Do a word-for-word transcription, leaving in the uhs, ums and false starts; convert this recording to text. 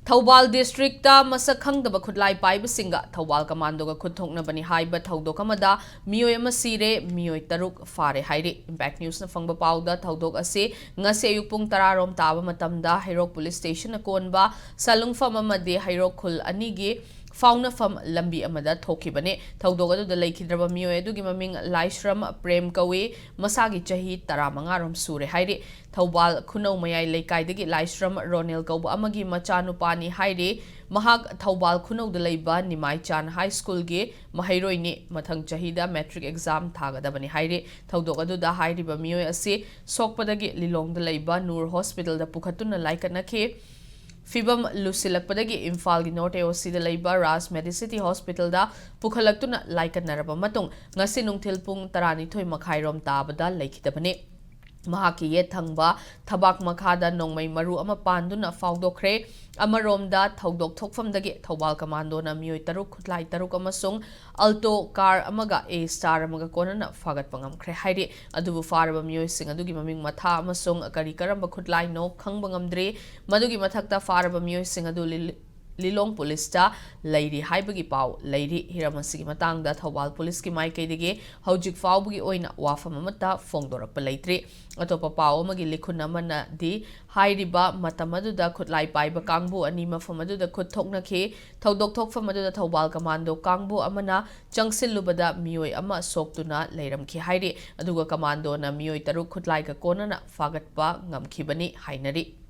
Thoubal district ꯃꯁꯛ ꯈꯪꯗꯕ ꯈꯨꯠꯂꯥꯏ ꯄꯥꯏꯕꯁꯤꯡꯒ ꯊꯧꯕꯥꯜ ꯀꯃꯥꯟꯗꯣꯒ ꯈꯨꯠ ꯊꯣꯛꯅꯕꯅꯤ ꯍꯥꯏꯕ ꯊꯧꯗꯣꯛ ꯑꯃꯗ ꯃꯤꯑꯣꯏ ꯑꯃ ꯁꯤꯔꯦ, ꯃꯤꯑꯣꯏ ꯇꯔꯨꯛ ꯐꯥꯔꯦ ꯍꯥꯏꯔꯤ꯫ ꯏꯝꯄꯦꯛ ꯅ꯭ꯌꯨꯁꯅ ꯐꯪꯕ ꯄꯥꯎꯗ ꯊꯧꯗꯣꯛ ꯑꯁꯤ ꯉꯁꯤ ꯑꯌꯨꯛ ꯄꯨꯡ ꯇꯔꯥ ꯔꯣꯝ ꯇꯥꯕ ꯃꯇꯝꯗ ꯍꯩꯔꯣꯛ ꯄꯨꯂꯤꯁ ꯁ꯭ꯇꯦꯁꯟꯅ ꯀꯣꯟꯕ ꯁꯂꯨꯡꯐꯝ ꯑꯃꯗꯤ ꯍꯩꯔꯣꯛ ꯈꯨꯜ ꯑꯅꯤꯒꯤ ꯐꯥꯎꯅꯐꯝ ꯂꯝꯕꯤ ꯑꯃꯗ ꯊꯣꯛꯈꯤꯕꯅꯤ꯫ ꯊꯧꯗꯣꯛ ꯑꯗꯨꯗ ꯂꯩꯈꯤꯗ꯭ꯔꯕ ꯃꯤꯑꯣꯏ ꯑꯗꯨꯒꯤ ꯃꯃꯤꯡ ꯂꯥꯏꯁ꯭ꯔꯝ ꯄ꯭ꯔꯦꯝ ꯀꯧꯏ꯫ ꯃꯁꯥꯒꯤ ꯆꯍꯤ ꯇꯔꯥꯃꯉꯥ ꯔꯣꯝ ꯁꯨꯔꯦ ꯍꯥꯏꯔꯤ꯫ ꯊꯧꯕꯥꯜ ꯈꯨꯅꯧ ꯃꯌꯥꯏ ꯂꯩꯀꯥꯏꯗꯒꯤ ꯂꯥꯏꯁ꯭ꯔꯝ ꯔꯣꯅꯦꯜ ꯀꯧꯕ ꯑꯃꯒꯤ ꯃꯆꯥꯅꯨꯄꯥꯅꯤ ꯍꯥꯏꯔꯤ꯫ ꯃꯍꯥꯛ ꯊꯧꯕꯥꯜ ꯈꯨꯅꯧꯗ ꯂꯩꯕ ꯅꯤꯃꯥꯏꯆꯥꯟ ꯍꯥꯏ ꯁ꯭ꯀꯨꯜꯒꯤ ꯃꯍꯩꯔꯣꯏꯅꯤ꯫ ꯃꯊꯪ ꯆꯍꯤꯗ ꯃꯦꯇ꯭ꯔꯤꯛ ꯑꯦꯛꯖꯥꯝ ꯊꯥꯒꯗꯕꯅꯤ ꯍꯥꯏꯔꯤ꯫ ꯊꯧꯗꯣꯛ ꯑꯗꯨꯗ ꯍꯥꯏꯔꯤꯕ ꯃꯤꯑꯣꯏ ꯑꯁꯤ ꯁꯣꯛꯄꯗꯒꯤ ꯂꯤꯂꯣꯡꯗ ꯂꯩꯕ ꯅꯨꯔ ꯍꯣꯁꯄꯤꯇꯥꯜꯗ ꯄꯨꯈꯠꯇꯨꯅ ꯂꯥꯏꯀꯠꯅꯈꯤ꯫ ꯐꯤꯕꯝ ꯂꯨꯁꯤꯜꯂꯛꯄꯗꯒꯤ ꯏꯝꯐꯥꯜꯒꯤ ꯅꯣꯔꯠ ꯑꯦ ꯑꯣ ꯁꯤꯗ ꯂꯩꯕ ꯔꯥꯖ ꯃꯦꯗꯤꯁꯤꯇꯤ ꯍꯣꯁꯄꯤꯇꯥꯜꯗ ꯄꯨꯈꯠꯂꯛꯇꯨꯅ ꯂꯥꯏꯀꯠꯅꯔꯕ ꯃꯇꯨꯡ ꯉꯁꯤ ꯅꯨꯡꯊꯤꯜ ꯄꯨꯡ ꯇꯔꯥꯅꯤꯊꯣꯏ ꯃꯈꯥꯏꯔꯣꯝ ꯇꯥꯕꯗ ꯂꯩꯈꯤꯗꯕꯅꯤ꯫ ꯃꯍꯥꯛꯀꯤ ꯌꯦꯠ ꯊꯪꯕ ꯊꯕꯥꯛ ꯃꯈꯥꯗ ꯅꯣꯡꯃꯩ ꯃꯔꯨ ꯑꯃ ꯄꯥꯟꯗꯨꯅ ꯐꯥꯎꯗꯣꯛꯈ꯭ꯔꯦ꯫ ꯑꯃꯔꯣꯝꯗ ꯊꯧꯗꯣꯛ ꯊꯣꯛꯐꯝꯗꯒꯤ ꯊꯧꯕꯥꯜ ꯀꯃꯥꯟꯗꯣꯅ ꯃꯤꯑꯣꯏ ꯇꯔꯨꯛ, ꯈꯨꯠꯂꯥꯏ ꯇꯔꯨꯛ ꯑꯃꯁꯨꯡ ꯑꯜꯇꯣ ꯀꯥꯔ ꯑꯃꯒ ꯑꯦ ꯁ꯭ꯇꯥꯔ ꯑꯃꯒ ꯀꯣꯟꯅꯅ ꯐꯥꯒꯠꯄ ꯉꯝꯈ꯭ꯔꯦ ꯍꯥꯏꯔꯤ꯫ ꯑꯗꯨꯕꯨ ꯐꯥꯔꯕ ꯃꯤꯑꯣꯏꯁꯤꯡ ꯑꯗꯨꯒꯤ ꯃꯃꯤꯡ ꯃꯊꯥ ꯑꯃꯁꯨꯡ ꯀꯔꯤ ꯀꯔꯝꯕ ꯈꯨꯠꯂꯥꯏꯅꯣ ꯈꯪꯕ ꯉꯝꯗ꯭ꯔꯤ꯫ ꯃꯗꯨꯒꯤ ꯃꯊꯛꯇ ꯐꯥꯔꯕ ꯃꯤꯑꯣꯏꯁꯤꯡ ꯑꯗꯨ ꯂꯤ-, ꯂꯤꯂꯣꯡ ꯄꯨꯂꯤꯁꯇ ꯂꯩꯔꯤ ꯍꯥꯏꯕꯒꯤ ꯄꯥꯎ ꯂꯩꯔꯤ꯫ ꯍꯤꯔꯝ ꯑꯁꯤꯒꯤ ꯃꯇꯥꯡꯗ ꯊꯧꯕꯥꯜ ꯄꯨꯂꯤꯁꯀꯤ ꯃꯥꯏꯀꯩꯗꯒꯤ ꯍꯧꯖꯤꯛ ꯐꯥꯎꯕꯒꯤ ꯑꯣꯏꯅ ꯋꯥꯐꯝ ꯑꯃꯠꯇ ꯐꯣꯡꯗꯣꯔꯛꯄ ꯂꯩꯇ꯭ꯔꯤ꯫ ꯑꯇꯣꯞꯄ ꯄꯥꯎ ꯑꯃꯒꯤ ꯂꯤꯈꯨꯟ ꯑꯃꯅꯗꯤ ꯍꯥꯏꯔꯤꯕ ꯃꯇꯝ ꯑꯗꯨꯗ ꯈꯨꯠꯂꯥꯏ ꯄꯥꯏꯕ ꯀꯥꯡꯕꯨ ꯑꯅꯤ ꯃꯐꯝ ꯑꯗꯨꯗ ꯈꯨꯠ ꯊꯣꯛꯅꯈꯤ꯫ ꯊꯧꯗꯣꯛ ꯊꯣꯛꯐꯝ ꯑꯗꯨꯗ ꯊꯧꯕꯥꯜ ꯀꯃꯥꯟꯗꯣ ꯀꯥꯡꯕꯨ ꯑꯃꯅ ꯆꯪꯁꯤꯜꯂꯨꯕꯗ ꯃꯤꯑꯣꯏ ꯑꯃ ꯁꯣꯛꯇꯨꯅ ꯂꯩꯔꯝꯈꯤ ꯍꯥꯏꯔꯤ꯫ ꯑꯗꯨꯒ ꯀꯃꯥꯟꯗꯣꯅ ꯃꯤꯑꯣꯏ ꯇꯔꯨꯛ ꯈꯨꯠꯂꯥꯏꯒ ꯀꯣꯟꯅꯅ ꯐꯥꯒꯠꯄ ꯉꯝꯈꯤꯕꯅꯤ ꯍꯥꯏꯅꯔꯤ꯫